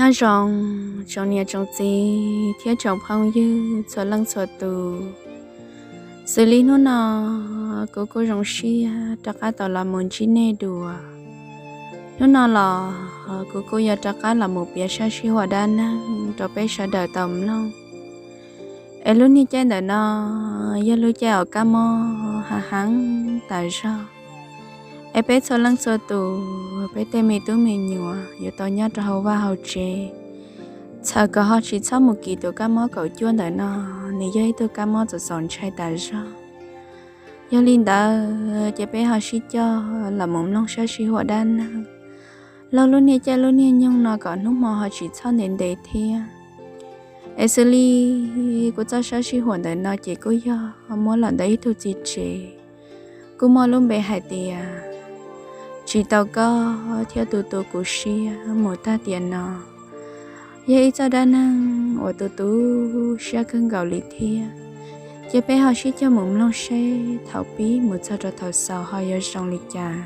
Nyob zoo tsoom niam tsoom txiv thiab tsoom phooj ywg txhua leej txhua tus. Xws li hnub no kuv kuj zoo siab rov qab tau los mus ntsib nej dua. Hnub no los kuv kuj yuav rov qab los mus piav sab sij huam dab neeg rau peb sawv daws tau mloog. Es lub niag caij ntawm no yog lub caij uas kab mob hav heev tas zog. Es peb txhua leej txhua tus, peb tej me tub me nyuam yuav tau nyob rau hauv vaj hauv tsev, txhawm kom ho tsis txhob mus kis tus kab mob kaum cuaj ntawm no, nws yog ib tug kab mob txaus txaus ntshai tas zog. Yog li ntawd ces peb ho sib coj los mus mloog sab sij huam dab neeg laug lub niag caij lub niag nyoog no kom hnub hmo ho tsis txhob ntev ntev thiab. Es xws li kuv txoj sab sij huam ntawm no ces kuj yog muab los ntawm ib tug txiv tsev, kuj muaj lub npe hais tias Tsis Tau Koj Thiab Tus Tu Kuv Siab Mus Tag Tiam No. Yog ib txoj dab neeg uas tu tu siab kawg nkaus li thiab. Ces peb ho sib coj mus mloog seb thaum pib mus txog rau thaum xaus ho yuav zoo li cas.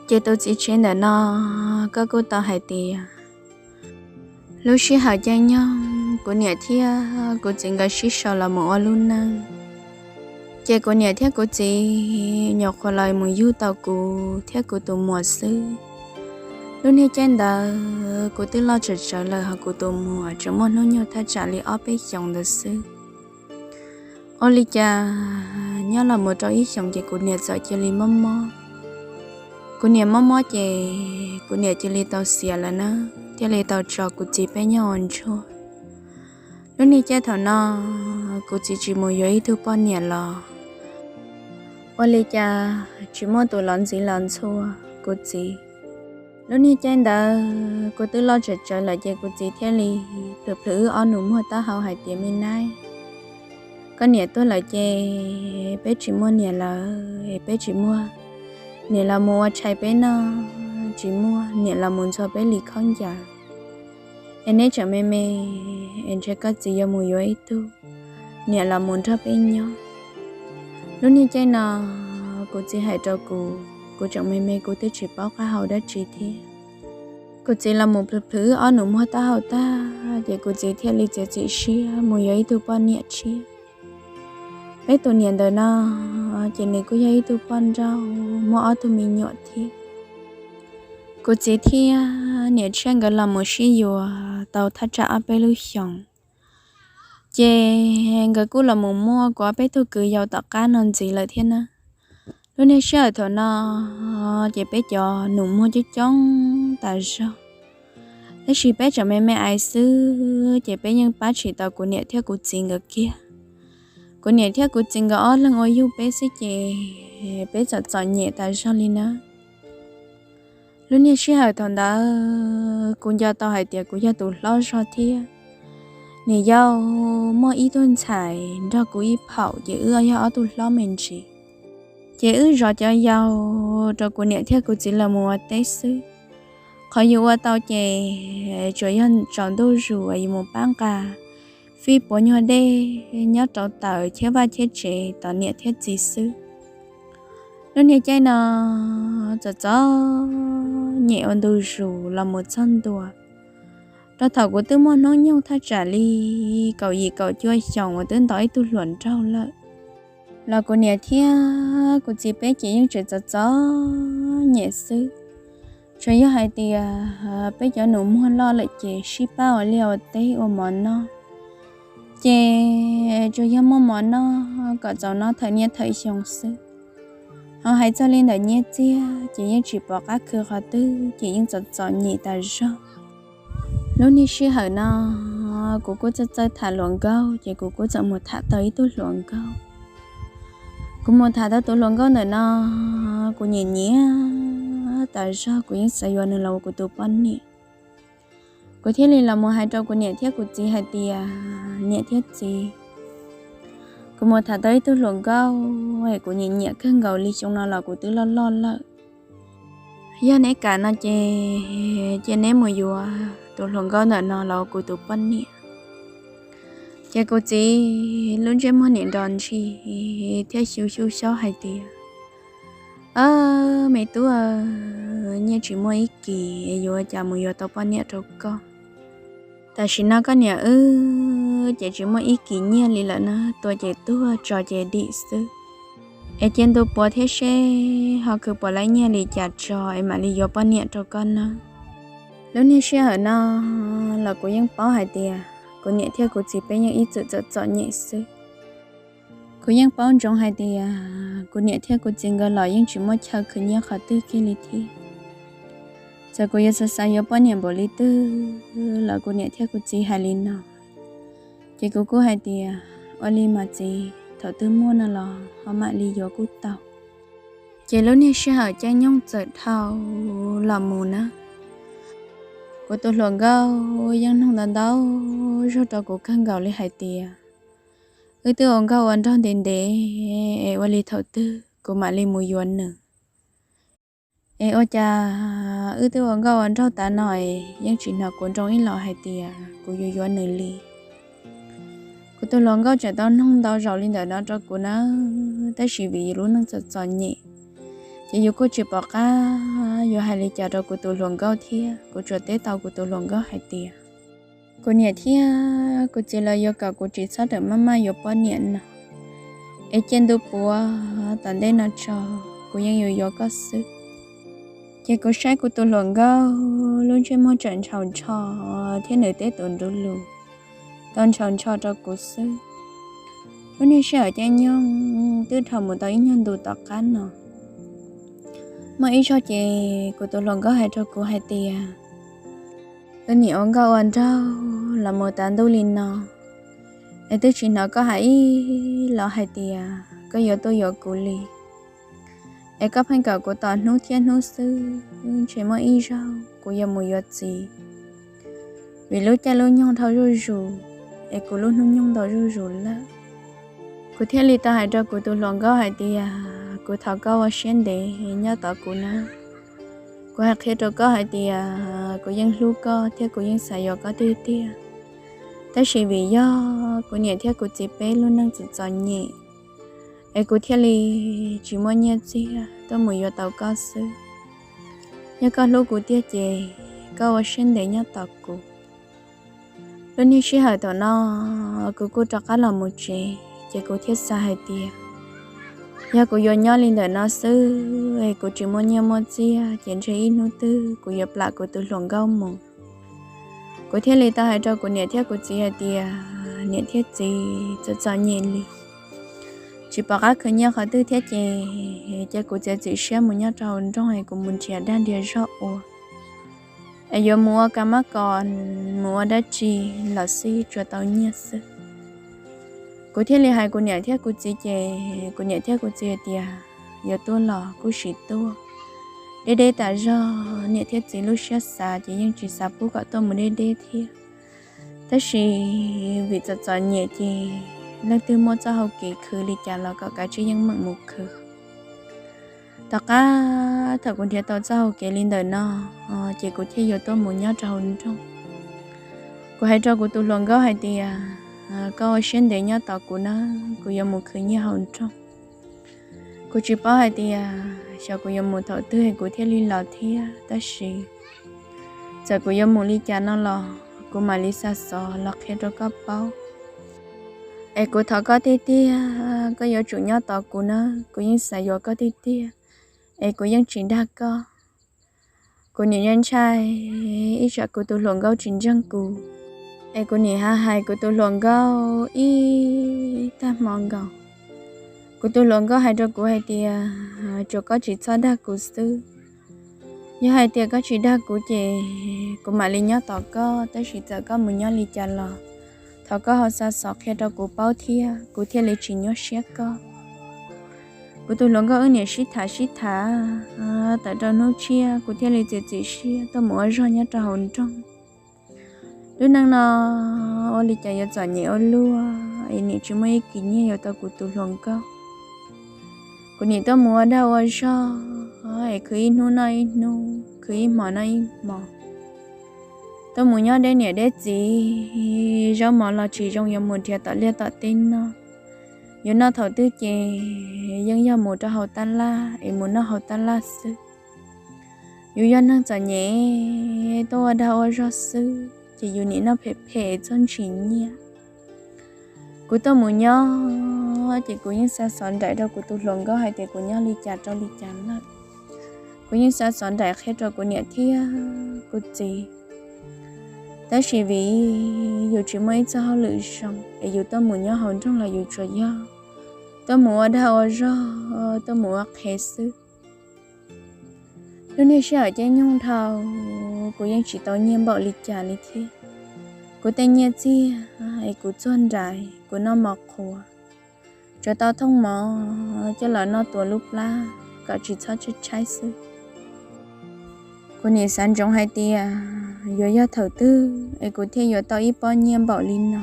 Ces tus txiv tsev ntawm no, koj kuj tau hais tias lub sij hawm caij nyoog kuv niam thiab kuv txiv nkawd sib sau los mus ua lub neej, ces kuv niam thiab kuv txiv nyuam qhuav los mus yug tau kuv thiab kuv tus muam xwb. Lub niag caij ntawd kuv twb loj tsawv tsawv lawm, ho kuv tus muam tseem muaj hnub nyoog thaj tsam li ob peb xyoos ntawd xwb. Ua li cas nyob los mus rau ib xyoos ces kuv niam txawm cia li mob mob. Kuv niam mob mob ces kuv niam cia li tau xiam lawm na, thiaj li tau tso kuv txiv peb nyob ua ntsuag. Lub niag caij thaum no kuv txiv tsis mus yuav ib tug poj niam los ua li cas tsis muaj tus los ntxiv los ntxhua kuv txiv. Lub niag caij ntawd kuv twb loj tsawv tsawv lawm ces kuv txiv thiaj li plhws plhws wb ob nus muag taub hau hais tias, Me Naib, koj niam tuag lawm ces peb tsis muaj niam lawm, peb tsis muaj niam los mus ua tshais peb noj, tsis muaj niam los mus ntxhua peb li khaub ncaws. Es neb tseem me me, es ntshe koj txiv yuav mus yuav ib tug niam los mus nrog peb nyob. Lub niag caij no kuv txiv hais rau kuv, kuv tseem me me kuv twb tsis paub qab hau dab tsi thiab. Kuv txiv los mus plhws plhws wb ob nus muag taub hau tag ces kuv txiv thiaj li txiav txim siab mus yuav ib tug poj niam tshiab. Peb tus niam ntawm no ces nws kuj yog ib tug poj nrauj muaj ob tug me nyuam thiab. Kuv txiv thiab niam tshiab nkawd los mus sib yuav tau thaj tsam ob peb lub xyoos, ces nkawd kuj los mus muaj kuv ob peb tug kwv yau tom qab no ntxiv lawm thiab na. Lub niag sij hawm thaum no ces peb cov nus muag coob coob tas zog, tab sis peb tseem me me ais xwb ces peb yeej pab tsis tau kuv niam thiab kuv txiv nkawd kiag. Kuv niam thiab kuv txiv nkawd ob leeg ua yug peb xwb ces peb txom txom nyem tas zog li na. Lub niag sij hawm thaum ntawd kuv nco tau hais tias kuv yog tus hlob zog thiab. Niam yau muaj ib tug ntxhais nrog kuv ib phaum ces wb yog ob tug hlob me ntsis. Ces wb zov cov yau rau kuv niam thiab kuv txiv lawv mus ua teb xwb. Qhov yus ua tau ces tsuas yog tsaus ntuj zus yus mus pab nqa fij puav nyuag dej nyob rau taws cheb vaj cheb tsev tos niam thiab txiv xwb. Lub niag caij no txom txom nyem ua ntu zus los mus txog ntua rau thaum kuv twb muaj hnub nyoog thaj tsam li kaum yim kaum cuaj xyoos uas twb nto ib tug hluas nraug lawm los kuv niam thiab kuv txiv peb ces yeej tseem txom txom nyem xwb. Tsuas yog hais tias peb cov nus muag loj lawm ces sib pab ua liaj ua teb ua mov noj, ces tsuas yog muaj mov noj kom txaus noj thawm niaj thawm xyoo xwb. Ho hais txog li ntawm nyiaj txiag ces yeej tsis pom qab khwv qhov twg ces yeej txom txom nyem tas zog. Lub niag sij hawm no kuv kuj txawj txawj tham hluas nkauj ces kuv kuj txawm mus tham tau ib tug hluas nkauj. Kuv mus tham tau tus hluas nkauj ntawm no, kuv nyiam nyiam tas zog, kuv yeej xav yuav nws los ua kuv tus poj niam. Kuv thiaj li los mus hais rau kuv niam thiab kuv txiv hais tias, Niam thiab txiv, kuv mus tham tau ib tug hluas nkauj es kuv nyiam nyiam kawg nkaus li, xyoo no los kuv twb loj loj lawm. Yog neb kam no ces cia neb mus yuav tus hluas nkauj ntawm no los ua kuv tus poj niam. Ces kuv txiv lub ntsej muag nim nrov ntshis thiab xyu xyu xyaub hais tias, Ab, me tub, nyiaj tsis muaj ib kis yuav cas mus yuav tau poj niam rau koj. Tam sim no koj niam wb ces tsis muaj ib kis nyiaj li lawm na, tua ces tuag, tso ces dim xwb. Es cia ntu puav thiab seb ho khwv puas laib nyiaj li cas tso es mam li yuav poj niam rau koj nawb. Lub niag sij hawm no los kuv yeej paub hais tias kuv niam thiab kuv txiv peb yeej ib txwm txom txom nyem xwb. Kuv yeej paub ntsoov hais tias kuv niam thiab kuv txiv nkawd los yeej tsis muaj chaw khwv nyiaj qhov twg kiag li thiab. Txawm kuv yuav xav xav yuav poj niam npaum li twg los kuv niam thiab kuv txiv hais li no, ces kuv kuj hais tias, ua li mas txiv, thaum twg muaj no los ho mam li yuav kuj tau. Ces lub niag sij hawm caij nyoog txawm dhau los mus na, kuv tus hluas nkauj yeej nug ntau ntau zaug rau kuv kawg nkaus li hais tias, wb twb ua nkauj ua nraug ntev ntev es ua li thaum twg kuv mam li mus yuav nws. Es ua cas wb twb ua nkauj ua nraug tas no es yeej tsis hnov kuv nroo ib los hais tias kuv yuav yuav nws li. Kuv tus hluas nkauj tseem tau nug ntau zaus li ntawm no rau kuv na, tab sis vim yus lub neej txom txom nyem, ces yus kuj tsis pom qab yuav hais li cas rau kuv tus hluas nkauj thiab. Kuv tsuas teb tau kuv tus hluas nkauj hais tias, kuv niam thiab kuv txiv lawv yuav kom kuv tsis txhob rawm maj maj yuav poj niam no, es cia ntu puav tom ntej no tso, kuv yeej yuav yuav koj xwb. Ces kuv saib kuv tus hluas nkauj lub ntsej muag tseem ntshaus ntsho thiab nws teb tus nruv lus tau ntshaus ntsho rau kuv xwb. Lub niag sij hawm caij nyoog twb dhau mus tau ib nyuag ntu tom qab no, muaj ib zaug ces kuv tus hluas nkauj hais rau kuv hais tias, wb niam ua nkauj ua nraug los mus tav ntuj li no, es twb tsis hnov koj hais ib los hais tias koj yuav tuaj yuav kuv li. Es koj pheej kom kuv tos hnub thiab hnub xwb, ntshe muaj ib zaug kuv yuav mus yuav txiv, vim lub caij lub nyoog dhau zuj zus, es kuv lub hnub nyoog ntau zuj zus lawm. Kuv thiaj li tau hais rau kuv tus hluas nkauj hais tias, kuv thov koj ua siab ntev nyob tos kuv na. Kuv hais qhia rau koj hais tias kuv yeej hlub koj thiab kuv yeej xav yuav koj tiag tiag, tab sis vim yog kuv niam thiab kuv txiv peb lub neej txom txom nyem, es kuv thiaj li tsis muaj nyiaj txiag tuaj mus yuav tau koj xwb. Yog koj hlub kuv tiag ces koj ua siab ntev nyob tos kuv. Lub niag sij hawm thaum no kuv kuj rov qab los mus tsev, ces kuv thiaj xav hais tias, yog kuv yuav nyob li ntawm no xwb es kuv tsis muaj nyiaj muaj txiag ces ntshe ib hnub twg kuv yuav plam kuv tus hluas nkauj mus. Kuv thiaj li tau hais rau kuv niam thiab kuv txiv hais tias, niam thiab txiv, txom txom nyem li, tsis pom qab khwv nyiaj qhov twg thiab ces cia kuv txiav txim siab mus nyob rau hauv nroog es kuv mus nrhiav dag nrhiav zog ua, es yuav mus ua ka mab kos, mus ua dab tsi los xij tsuas tau nyiaj xwb. Kuv thiaj li hais kuv niam thiab kuv txiv ces kuv niam thiab kuv txiv hais tias, yuav tuaj los kuj sim tuaj, deb deb tas zog. Niam thiab txiv lub siab xav ces yeej tsis xav pub kom tuaj mus deb deb thiab, tab sis vim txom txom nyem ces leej twg muaj txoj hau kev khwv li cas los kom kav tsij yeej meem mus khwv. Tom qab thaum kuv nrhiav tau txoj hau kev li ntawm no, ces kuv thiaj yuav tuaj mus nyob rau hauv nroog. Kuv hais rau kuv tus hluas nkauj hais tias, koj ua siab ntev nyob tos kuv na, kuv yuav mus khwv nyiaj hauv nroog. Kuv tsis paub hais tias xyov kuv yuav mus thaum twg kuv thiaj li los thiab, tab sis txawm kuv yuav mus li cas no los kuv mam li xa xov los qhia rau koj paub. Es kuv thov koj tiag tiag, koj yuav tsum nyob tos kuv na, kuv yeej xav yuav koj tiag tiag, es kuv yeej tsis dag koj. Kuv niam ntshai ntshai, ib tsam kuv tus hluas nkauj tsis ntseeg kuv, es kuv niam hais hais kuv tus hluas nkauj ib tag hmo nkaus. Kuv tus hluas nkauj hais rau kuv hais tias, tsuas koj tsis txhob dag kuv xwb. Yog hais tias koj tsis dag kuv ces kuv mam li nyob tos koj, tab sis txawm koj mus nyob li cas los thov koj ho xa xov qhia rau kuv paub thiab, kuv thiaj li tsis nyuaj siab koj. Kuv tus hluas nkauj wb niam sib tham sib tham tawm rau hnub tshiab, kuv thiaj li txiav txim siab tuaj mus ua zog nyob rau hauv nroog. Lub neej no ua li cas yuav txom nyem ua luaj, es nim tsis muaj ib kis nyiaj yuav tau kuv tus hluas nkauj. Kuv nim tuaj mus ua dag ua zog, es khwv ib hnub noj ib hnub, khwv ib hmos noj ib hmos. Tuaj mus nyob deb niam deb txiv, zaub mov los tsis zoo yuav mus nrhiav tom liaj tom teb noj. Yuav noj thaum twg ces yeej yog mus rau hauv tab laj es mus noj hauv tab laj xwb. Yus yog neeg txom nyem tuaj ua dag ua zog xwb, ces yus nim noj phem phem txog ntshis nyiaj. Kuv tuaj mus nyob ces kuv yeej xa xov nraim rau kuv tus hluas nkauj hais tias kuv nyob li cas rau li cas lawm. Kuv yeej xa xov nraim qhia rau kuv niam thiab kuv txiv. Tab sis vim yus tsis muaj ib txoj hauj lwm zoo es yus tuaj mus nyob hauv nroog los yus tsuas yog tuaj mus ua dag ua zog, tuaj mus ua qhev xwb. Lub niag sij hawm caij nyoog dhau, kuv yeej tsis tau nyiaj npaum li cas li thiab. Kuv tej nyiaj txiag es kuv txuag nraim, kuv noj mov qhuav, tsuas tau thooj mov coj los noj tua lub plab kom tsis txhob tshaib tshaib xwb. Kuv nim xav ntsoov hais tias yuav yog thaum twg es kuv thiaj yuav tau ib pob nyiaj npaum li no,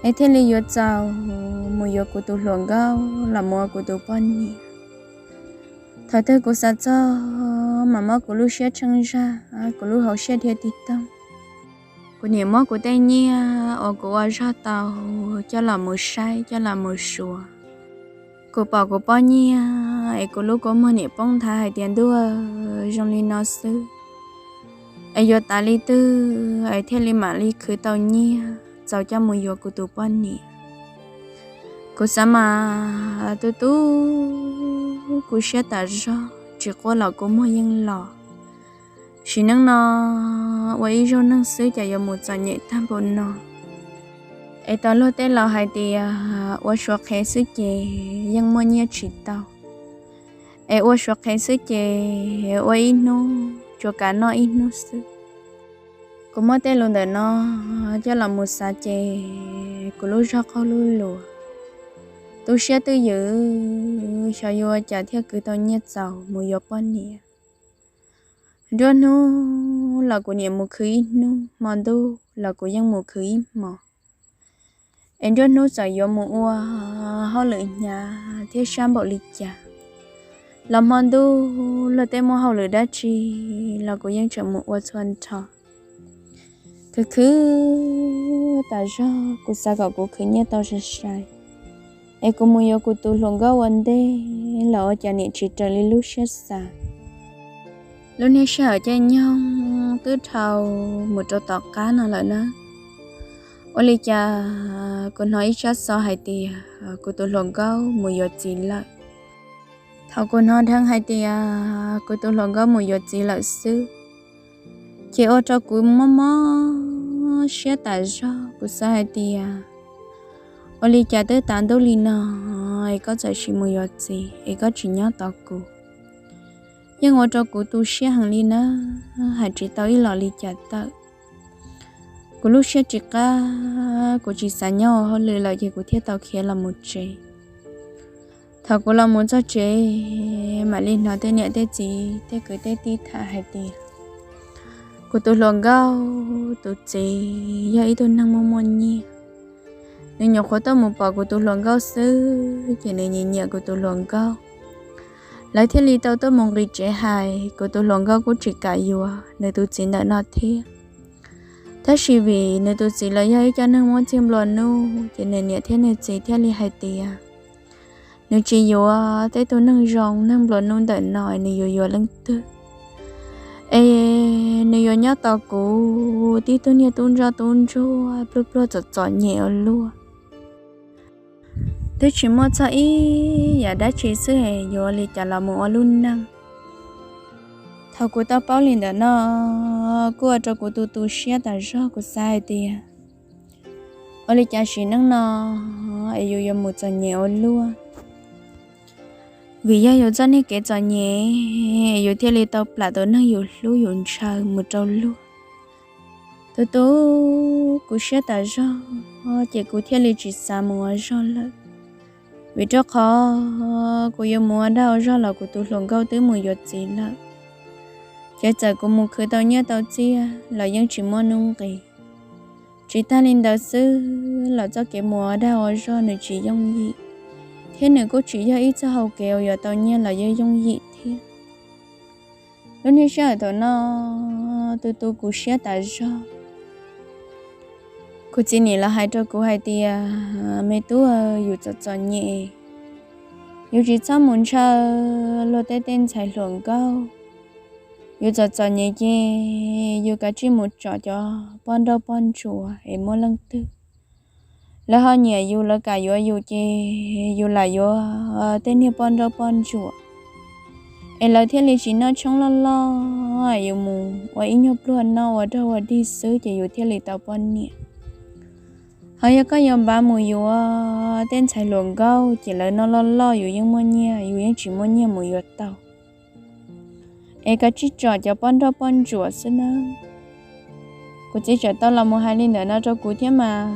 es thiaj li yuav txaus mus yuav kuv tus hluas nkauj los mus ua kuv tus poj niam. Thaum twg kuv xav txog mas mob kuv lub siab tsheej zag, kuv lub hauv siab dhia tig toog. Kuv nim muab kuv tej nyiaj uas kuv ua zog tau coj los mus saib, coj los mus suav. Kuv pom kuv pob nyiaj es kuv lub kua muag nim poob nthav hais tias ntuj, zoo li no xwb es yuav tas li twg es thiaj li mam li khwv tau nyiaj txaus coj mus yuav kuv tus poj niam. Kuv xav mas tu tu kuv siab tas zog, tsis quaj los kuv muag yeej los. Sim neej no ua ib zaug neeg xwb cas yuav mus txom nyem tag npaum no. Es tau luag tej laus hais tias ua suav qhev xwb ces yeej muaj nyiaj tsis tau, es ua suav qhev xwb ces ua ib hnub tsuas kav noj ib hnub xwb. Kuv muab tej lus ntawm no coj los mus xav ces kuv lub zog qaug lub luas, tu siab twj ywm, xyov yuav ua cas thiaj khwv tau nyiaj txaus mus yuav poj niam. Nruab hnub los kuv niam mus khwv ib hnub, hmo ntuj los kuv yeej mus khwv ib hmos. Es nruab hnub txawm yuav mus ua hauj lwm hnyav thiab sab npaum li cas los hmo ntuj luag tej muaj hauj lwm dab tsi los kuv yeej tseem mus ua txhua nrho. Khwv khwv tas zog kuv xav kom kuv khwv nyiaj tau sai sai es kuv mus yuav kuv tus hluas nkauj ua ntej los ua cas nim tsis raws li lub siab xav. Lub niag sij hawm caij nyoog twb dhau mus rau tom qab no lawm na. Ua li cas kuv hnov ib tsab xov hais tias kuv tus hluas nkauj mus yuav txiv lawm. Thaum kuv hnov dheev hais tias kuv tus hluas nkauj mus yuav txiv lawm xwb, ces ua rau kuv mob mob siab tas zog. Kuv xav hais tias ua li cas twb tav ntuj li no es koj txawm sim mus yuav txiv es koj tsis nyob tos kuv. Yeej ua rau kuv tu siab heev li na, hais tsis tau ib los li cas tawm. Kuv lub siab tsis qab, kuv tsis xav nyob ua hauj lwm lawm ces kuv thiaj tau khiav los mus tsev. Thaum kuv los mus txog tsev, mam li hnov tej niam tej txiv tej kwv tej tij tham hais tias kuv tus hluas nkauj tus txiv yog ib tug neeg muaj muaj nyiaj. Nws nyuam qhuav tuaj mus pom kuv tus hluas nkauj xwb ces nws nyiam nyiam kuv tus hluas nkauj. Lawv thiaj li tau tuaj mus nqis tsev hais, kuv tus hluas nkauj kuj tsis kam yuav nws tus txiv ntawm no thiab. Tab sis vim nws tus txiv los yog ib co neeg muaj txiag nplua nuj ces nws niam thiab nws txiv thiaj li hais tias nws tsis yuav tej tug neeg zoo neeg nplua nuj ntawm no, nws yuav yuav leej twg es nws yuav nyob tos kuv tib tug niag tub ntsoj tub ntsuag pluag pluag txom txom nyem ua luaj. Twb tsis muaj txog ib yam dab tsi xwb es yuav ua li cas los mus ua lub neej. Thaum kuv tau paub li ntawm no kuj ua rau kuv tu tu siab tas zog, kuv xav hais tias ua li cas sim neej no es yus yuav mus txom nyem ua luaj. Vim yog yus txoj niag kev txom nyem es yus thiaj li tau plam tus neeg yus hlub yus ntshaw mus rau luag. Tu tu kuv siab tas zog ces kuv thiaj li tsis xav mus ua zog lawm. Vim rau qhov kuv yuav mus ua dag ua zog los kuv tus hluas nkauj twb mus yuav txiv lawm. Ces txawm kuv mus khwv tau nyiaj tau txiaj los yeej tsis muaj hnub nqis. Tsis tag li ntawd xwb los txoj kev mus ua dag ua zog nws tsis yooj yim, thiab nws kuj tsis yog ib txoj hau kev uas yuav tau nyiaj los yeej yooj yim thiab. Lub niag sij hawm thaum no tu tu kuv siab tas zog. Kuv txiv nim los hais rau kuv hais tias, me tub, yus txom txom nyem, yus tsis txhob mus ntshaw luag tej tej ntxhais hluas nkauj. Yus txom txom nyem ces yus kav tsij mus tsom cov poj nrauj poj ntsuam es muaj leej twg lawv ho nyiam yus, lawv kam yuav yus ces yus lam yuav tej niag poj nrauj poj ntsuam es lawv thiaj li tsis noj tshoob loj loj, yus mus ua ib nyuag pluag noj ua rog ua dig xwb ces yus thiaj li tau poj niam. Ho yog koj yuav npav mus yuav tej ntxhais hluas nkauj ces lawv noj loj loj yus yeej muaj nyiaj, yus yeej tsis muaj nyiaj mus yuav tau. Es kav tsij tsom cov poj nrauj poj ntsuam xwb nawb. Kuv txiv tseem tau los mus hais li ntawm no rau kuv thiab mas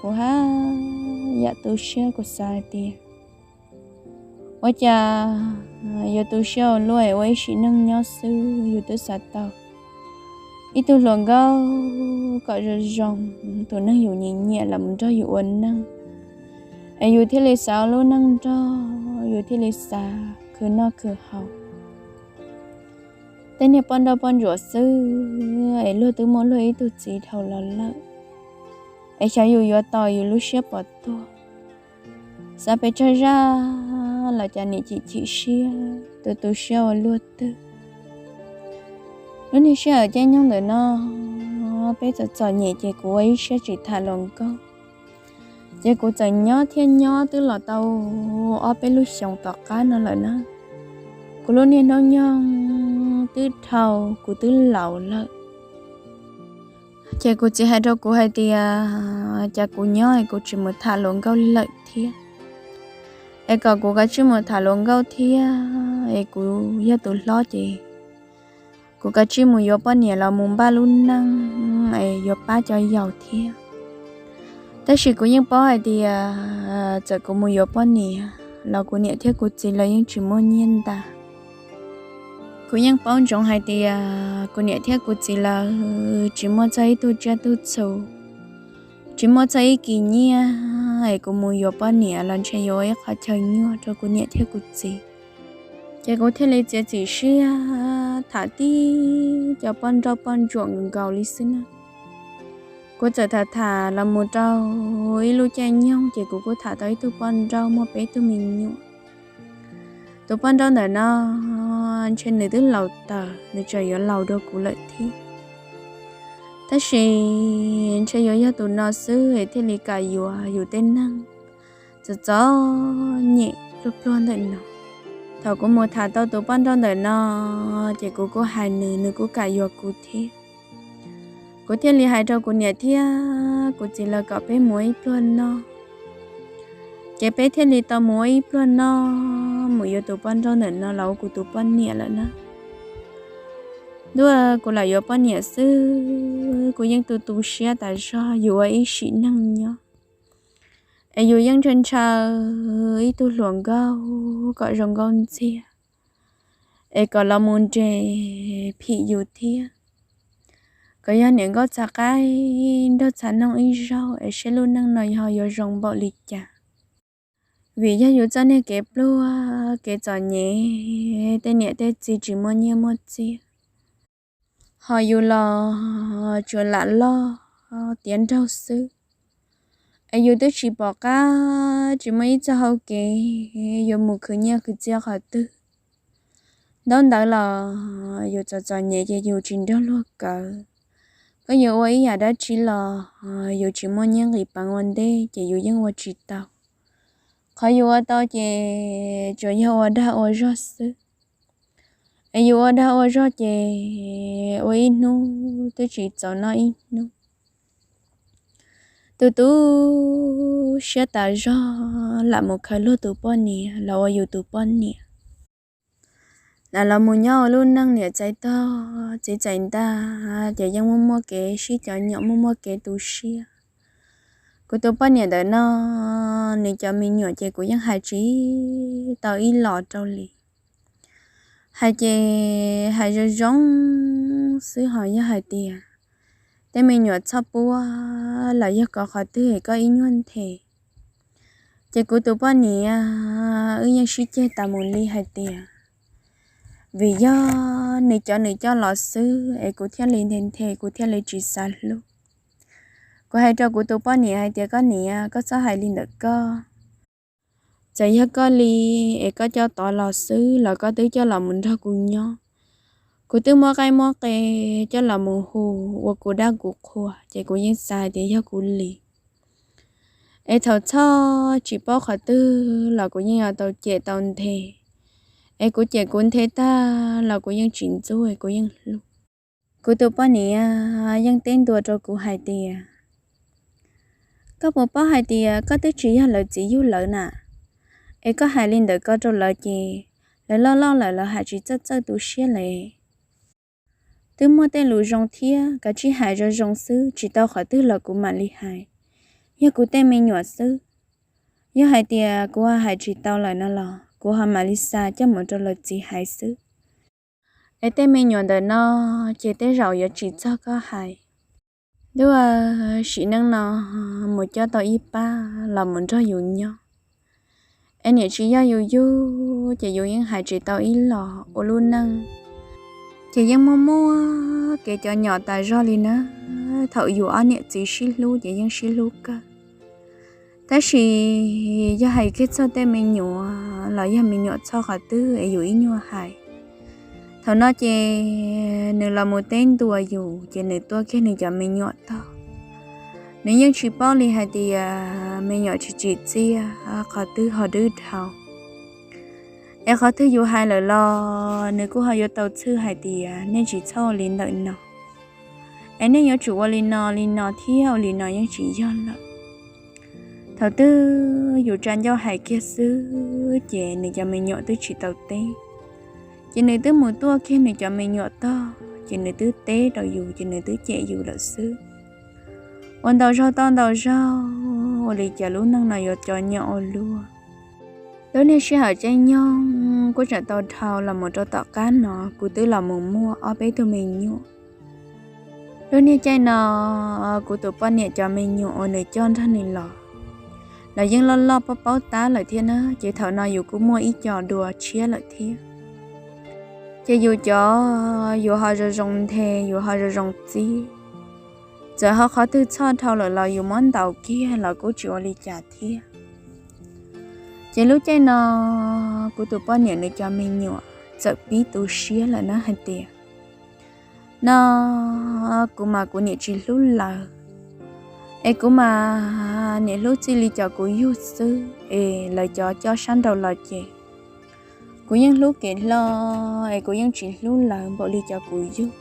kuv haj yam tu siab, kuv xav hais tias ua cas yuav tu siab ua luaj es ua ib sim neej nyob xwb yus twb xav tau ib tug hluas nkauj kom zoo zoo, tus neeg yus nyiam nyiam los mus nrog yus ua neej, es yus thiaj li xav ua lub neej nrog, yus thiaj li xav khwv noj khwv haus. Tej niag poj nrauj poj ntsuam xwb es luag twb muaj luag ib tug txiv dhau los lawm, es xyov yus yuav tos yus lub siab puas tuag. Xav pes tsawg zaj los cas nim chim chim siab, tu tu siab ua luaj twg. Lub niag sij hawm caij nyoog ntawm no peb txom txom nyem ces kuv ua ib siab tsis tham hluas nkauj. Ces kuv txawm nyob thiab nyob twb los tau ob peb lub xyoos tom qab no lawm na. Kuv lub niag hnub nyoog twb dhau, kuv twb laus lawm. Ces kuv txiv hais rau kuv hais tias cas kuv nyob es kuv tsis mus tham hluas nkauj lawm thiab, es kom kuv kav tsij mus tham hluas nkauj thiab, es kuv yog tus hlob ces kuv kav tsij mus yuav poj niam los mus npaj lub neej es yuav pab cov yaus thiab. Tab sis kuv yeej paub hais tias txawm kuv mus yuav poj niam los kuv niam thiab kuv txiv lawv yeej tsis muaj nyiaj ntau. Kuv yeej paub ntsoov hais tias kuv niam thiab kuv txiv lawv tsis muaj txog ib tug tsiaj tug txhu, tsis muaj txog ib kis nyiaj, es kuv mus yuav poj niam los ntshe yuav ua ib qho chaw nyuaj rau kuv niam thiab kuv txiv. Ces kuv thiaj li txiav txim siab tham tib cov poj nrauj poj ntsuam nkaus li xwb na. Kuv txawm tham tham los mus rau ib lub caij nyoog ces kuv kuj tham tau ib tug poj nrauj muaj peb tug me nyuam. Tus poj nrauj ntawm no ntshe nws twb laus tawm, nws tseem yuav laus dua kuv lawm thiab. Tab sis ntshe yuav yog tus no xwb es thiaj li kam yuav yus tej neeg txom txom nyem pluag pluag ntawm no. Thaum kuv mus tham tau tus poj nrauj ntawm no, ces kuv kuj hais nws, nws kuj kam yuav kuv thiab. Kuv thiaj li hais rau kuv niam thiab kuv txiv lawv kom peb mus ua ib pluag noj. Ces peb thiaj li tau mus ua ib pluag noj, mus yuav tus poj nrauj ntawm no los ua kuv tus poj niam lawm na. Ntuj, kuv lam yuav poj niam xwb, kuv yeej tu tu siab tas zog, yus ua ib sim neej nyob es yus yeej ntshaw ntshaw ib tug hluas nkauj kom zoo nkauj ntxiag, es kom los mus nres phim yus thiab, kom yog niam nkauj txav qaib nrog txav noog ib zaug es seb lub neej no yog yuav zoo npaum li cas. Vim yog yus txoj niag kev pluag kev txom nyem, tej niam tej txiv tsis muaj nyiaj muaj txiaj, ho yus los tsuas lam loj tiav nraug xwb. Es yus twb tsis pom qab, tsis muaj ib txoj hau kev yuav mus khwv nyiaj khwv txiaj qhov twg. Ntaub ntawv los yus txom txom nyem ces yus tsis nrog luag kawm. Koj yuav ua ib yam dab tsi los yus tsis muaj nyiaj nqis peev ua ntej ces yus yeej ua tsis tau. Qhov yus ua tau ces tsuas yog ua dag ua zog xwb. Es yus ua dag ua zog ces ua ib hnub twb tsis txaus noj ib hnub. Tu tu siab tas zog lam mus khaws luag tus poj niam los ua yus tus poj niam. Lam los mus nyob ua lub neej niam txais tog txiv txais ntag, ces yeej muaj muaj kev sib cov nyom, muaj muaj kev tu siab. Kuv tus poj niam ntawm no, nws cov me nyuam ces kuv yeej hais tsis tau ib los rau li. Hais ces hais zoo zoo xwb, ho yog hais tias tej me nyuam txhob puab los yog kov qhov twg koj ib nyuag nthe, ces kuv tus poj niam wb yeej sib ceg tas mus li hais tias, vim yog nws cov nws coj los xwb es kuv thiaj li nthe nthe, kuv thiaj li tsis xav hlub. Kuv hais rau kuv tus poj niam hais tias, koj niam, koj txhob hais li ntawm koj. Txawm yog koj li es koj coj tod los xwb los koj twb coj los mus nrog kuv nyob. Kuv twb muab qaib muab qe coj los mus hu ua kuv dab kuv qhua, ces kuv yeej xav hais tias yog kuv li. Es thaum txhoj tsis paub qhov twg los kuv yeej yuav tau cem tau nthe. Es kuv cem kuv nthe tag los kuv yeej tsis ntxub, kuv yeej hlub. Kuv tus poj niam yeej teb ntua rau kuv hais tias, koj puas paub hais tias koj twb tsis yog lawv txiv yug lawv na? Es koj hais li ntawd ko rau lawv ces lawv loj loj lawm lawv hais tsis txawj txawj tu siab lawm. Twb muaj tej lus zoo thiab, kav tsij hais zoo zoo xwb, tsis tau qhov twg los kuv mam li hais. Yog kuv tej me nyuam xwb, yog hais tias kuv hais tsis tau lawm no los kuv ho mam li xa coj mus rau lawv txiv hais xwb. Es tej me nyuam ntawm no ces tej zaum yuav tsis txog koj hais. Ntuj, sim neej no mus coj tau ib pab los mus nrog yus nyob, es niam tsis yog yus yug ces yus yeej hais tsis tau ib los ua lub neej. Ces yeej muaj muaj kev cov nyom tas zog li na. Thaum yus ob niam txiv sib hlub ces yeej sib hlub kawg. Tab sis yog hais kiag txog tej me nyuam los yog me nyuam txog qhov twg es yus ib nyuag hais. Thaum no ces nws los mus teb ntua yus ces nws tuaj kiag nws cov me nyuam tog. Nws yeej tsis paub li hais tias me nyuam tsis tsim txiaj qhov twg ho dwb dhau. Es qhov twg yus hais lawm los nws kuj ho yuav tau txhwj hais tias nej tsis txhob ua li ntawm no, es nej yuav tsum ua li no li no thiab, ua li no yeej tsis yog lawm. Thaum twg yus tsa ncauj hais kiag xwb ces nws cov me nyuam twb tsis tau teb. Ces nws twb mus tuaj kiag nws cov me nyuam tog ces nws twb teb rau yus ces nws twb cem yus lawm xwb. Ua ntau zaug toj ntau zaug, ua li cas lub neej no yuav cov nyom ua luaj. Lub niag sij hawm caij nyoog kuj tseem tau dhau los mus rau tom qab no kuv twb los mus muaj ob peb tug me nyuam. Lub niag caij no kuv tus poj niam cov me nyuam uas nws coj nrog nws los, los yeej loj loj paub paub tab lawm thiab na, ces thaum no yus kuj muaj ib co dua tshiab lawm thiab. Ces yus cov, yus ho zoo zoo nthe, yus ho zoo zoo txib. Txawm ho qhov twg txhoj dhau lawm los yus muab ntaus kiag los kuj tsis ua li cas thiab. Ces lub caij no kuv tus poj niam nws cov me nyuam txawm pib tu siab lawm na hais tias, no kuv mas kuv niam tsis hlub lawv, es kuv mas niam hlub txij li cov kuv yug xwb es lawv cov coj sab nraud los ces kuv yeej hlub kev hlo, es kuv yeej tsis hlub lawv npaum li cov kuv yug.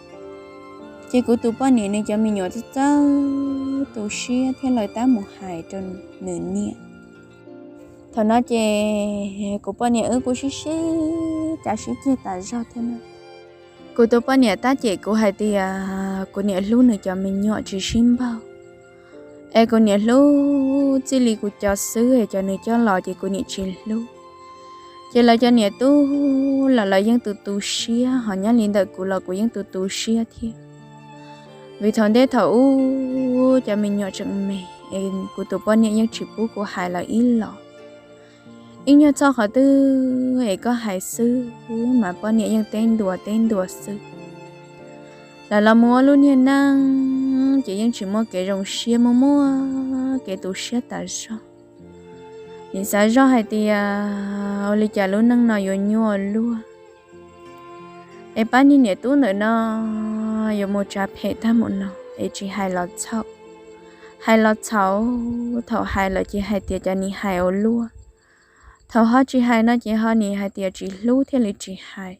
Ces kuv tus poj niam nws cov me nyuam txawj txawj tu siab thiab lawv tab mus hais rau nws niam. Thaum no ces kuv poj niam wb kuj sib sib cav sib ceg tas zog thiab na. Kuv tus poj niam tab cem kuv hais tias kuv niam hlub nws cov me nyuam tsis sib npaug, es kuv niam hlub txij li kuv cov xwb es cov nws coj los ces kuv niam tsis hlub. Ces lawv cov niam tub los lawv yeej tu tu siab, ho nyob li ntawm kuv los kuv yeej tu tu siab thiab. Vim thaum ntej thaum ub cov me nyuam tseem me, es kuv tus poj niam yeej tsis pub kuv hais lawv ib los. Ib nyuag txhoj qhov twg es koj hais xwb mas poj niam yeej teb ntua teb ntua xwb. Lawv los mus ua lub niag neej ces yeej tsis muaj kev zoo siab, muaj muaj kev tu siab tas zog. Nim xav zoj hais tias ua li cas lub neej no yuav nyuaj luaj, es pab niag niam tub ntawm no yuav mus tsav phem tag mus no es tsis hais los txhaum, hais los txhaum. Thaum hais lawm ces hais tias cas nim hais ua luaj, thaum ho tsis hais no ces ho nim hais tias tsis hlub thiaj li tsis hais.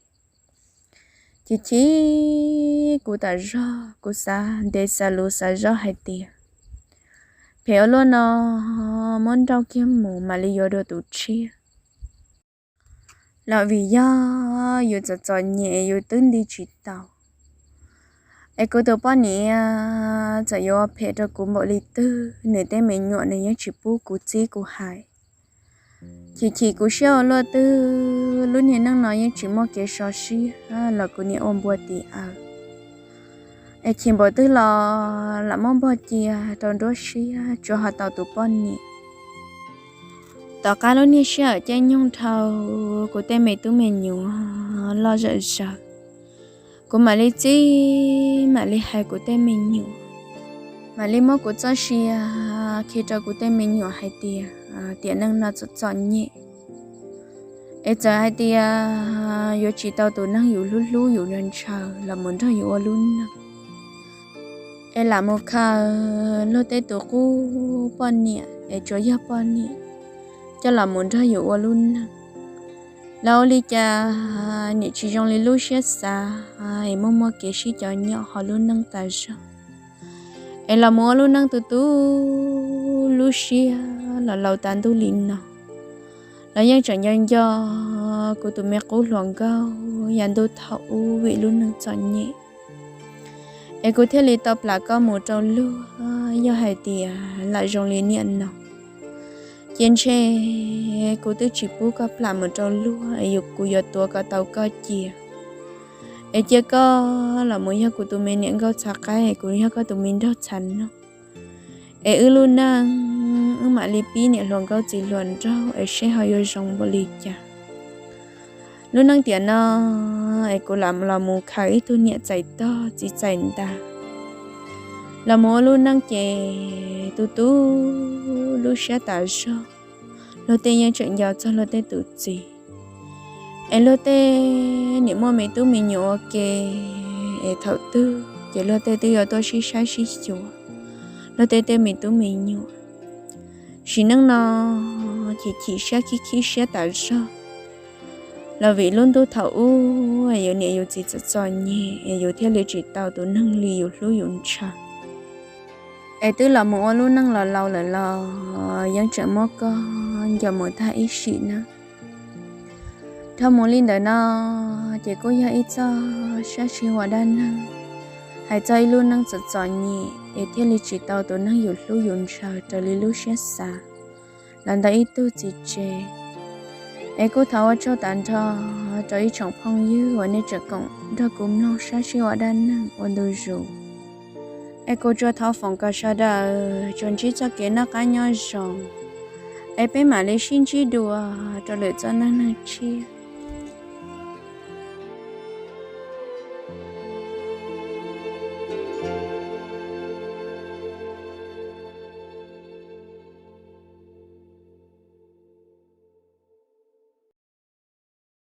Chim chim kuv tas zog, kuv xav ntev xav luv xav zoj hais tias phem ua luaj no, muab nrauj kiag mus mam li yuav dua tus tshiab. Los vim yog yus txom txom nyem yus twb nti tsis tau, es kuv tus poj niam txawm yuav ua phem rau kuv npaum li twg, nws tej me nyuam nws yeej tsis pub kuv txib kuv hais. Chim chim kuv siab ua luaj twg, lub niag neej no yeej tsis muaj kev so siab los kuv niam ua npua tis aws. Es chim npaum twg los lam muab npog cia rau nruab siab tsuas ho tau tus poj niam. Tom qab lub niag sij hawm caij nyoog dhau, kuv tej me tub me nyuam loj zom zaws, kuv mam li txib mam li hais kuv tej me nyuam, mam li muab kuv txoj sia khi rau kuv tej me nyuam hais tias tiam neej no txom txom nyem, Es txawm hais tias yuav tsis tau tus neeg yus hlub hlub yus ntshaw los mus nrog yus ua lub neej, es lam mus khaws luag tej tus qub poj niam es tsuas yog poj niam coj los mus nrog yus ua lub neej, los ua li cas nim tsis zoo li lub siab xav, es muaj muaj kev sib cov nyom ho lub neej tas zog. Es los mus ua lub neej tu tu lub siab los laus tas ntuj li no, los yeej tseem nco nco kuv tus me qub hluas nkauj yav ntuj thaum ub vim lub neej txom nyem. Es kuv thiaj li tau plam koj mus rau luag, yog hais tias lam zoo li niaj no, ces ntshe kuv twb tsis pub koj plam mus rau luag, es kuv yuav tuav kom tau koj cia. Es cia koj los mus yog kuv tus me niam nkauj txhav qaib, es kuv yog koj tus me nraug txhav noog. Es wb lub neej wb mam li pib niam hluas nkauj txiv hluas nraug es seb ho yuav zoo npaum li cas. Lub neej tiam no es kuv lam los mus khaws ib tug niam txais tog txiv txais ntag, los mus ua lub neej ces tu tu lub siab tas zog. Luag tej yeej tseem nco txog luag tej tus txiv, es luag tej nim muaj me tub me nyuam ua ke, es thaum twg ces luag tej twb yuav tuaj sib saib sib xyuas luag tej tej me tub me nyuam. Sim neej no chim chim siab khib khib siab tas zog, los vim lub ntuj thaum ub yus niam yus txiv txom txom nyem es yus thiaj li tsis tau tus neeg li yus hlub yus ntshaw. Es twb los mus ua lub neej los laus lawm los yeej tseem muab koj nco mus tag ib sim na. Dhau mus li ntawm no ces kuj yog ib txoj sab sij huam dab neeg hais txog ib lub neej txom txom nyem es thiaj li tsis tau tus neeg yus hlub yus ntshaw raws li lub siab xav los ntawm ib tug txiv tsev. Es kuj thov ua tsaug tas nrho rau ib tsoom phooj ywg uas nej tseem koom nrog kuv mloog sab sij huam dab neeg ua ntu zus. Es kuv tsuas thov foom kom sawv daws tsuas ntsib txoj kev noj qab nyob zoo, es peb mam li sib ntsib dua rau lwm txoj neej neeg tshiab.